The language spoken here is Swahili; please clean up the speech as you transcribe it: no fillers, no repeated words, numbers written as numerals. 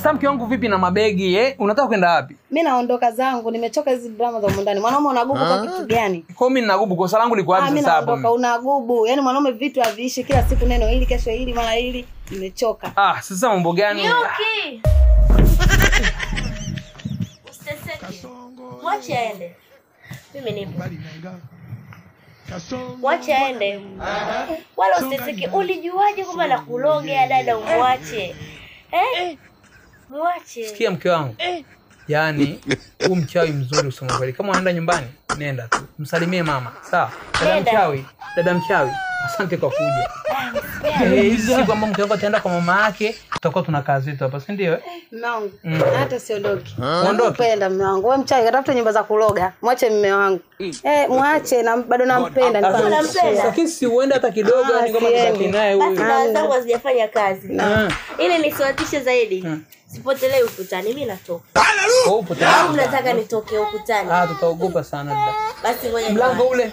Sasa mke wangu vipi na mabegi eh? Unataka kwenda wapi? Mimi naondoka zangu, nimechoka hizi drama za humu ndani. Mwanaume unagubu kwa kitu gani? Kwa mimi ninagubu, kosa langu liko wapi Mimi sasa hapo? naondoka, unagubu. Yaani mwanaume vitu haviishi, kila siku neno hili kesho hili mara hili. Nimechoka. Ah, sasa mambo gani? Yuki. Usiteseke. Mwache aende. Mimi nipo. Mwache aende. Wala usiteseke. Ulijuaje kwamba nakulogea dada umwache? Eh? Mwache. Sikia mke wangu. Yaani huu mchawi mzuri usema kweli. Kama unaenda nyumbani, nenda tu. Msalimie mama. Sawa. Dada mchawi, dada mchawi. Asante kwa kuja. Hizi siku ambapo mke wako ataenda kwa mama yake, tutakuwa tuna kazi zetu hapa, si ndio? Mume wangu, hata siondoki. Uondoke. Nakupenda mume wangu. Wewe mchawi, katafuta nyumba za kuloga. Mwache mume wangu. Mwache na bado nampenda. Unampenda? Lakini si uende hata kidogo, yani kama tubaki naye Basi huyu. dawa zangu hazijafanya kazi. Ili nisiwatishe zaidi. Sipotelei ukutani, mimi natoka. Kwa upo tayari. Au mnataka nitoke ukutani? Ah, tutaogopa sana dada. Basi ngoja Mlango ule.